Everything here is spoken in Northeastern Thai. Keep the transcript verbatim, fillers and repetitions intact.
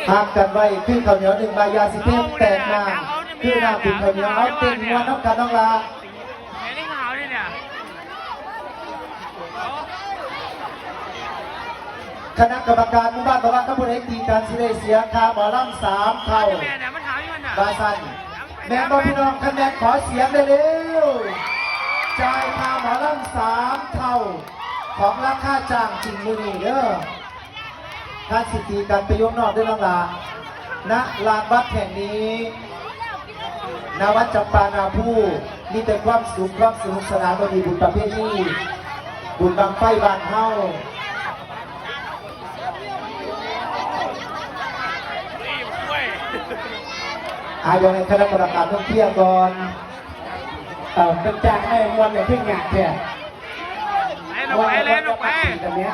ฮักกันไว้คือข้าวเหนียวหนึ่งใบ ยาสีเทพแตกมา คือน้ำเป็นข้าวเหนียว เอาเต้นมวนนำกันน้องละ คณะกรรมการหมู่บ้านบอกว่าถ้าผู้ใดตีกันสิได้เสียค่าหมอลำสามเท่า ว่าซั่น แม่นบ่พี่น้อง คันแม่นขอเสียงได้เร็ว จ่ายค่าหมอลำสามเท่า ของราคาจ้างจริงมื้อนี้เด้อ ถ้าสิตีกันไปยกนอกด้วยน้องละ ณ ลานวัดแห่งนี้ ณ วัดจำปานาภู มีแต่ความสุข ความสนุกสนาน บ่มีบุญประเพณี บุญบั้งไฟบ้านเฮา อา เดี๋ยวให้คณะกรรมการต้องเคลียร์ก่อน เอ่อ เป็นจ้างให้มวลเนี่ยเพิ่งอยากแท้ เล่นออกไป เล่นออกไป กันเนี้ย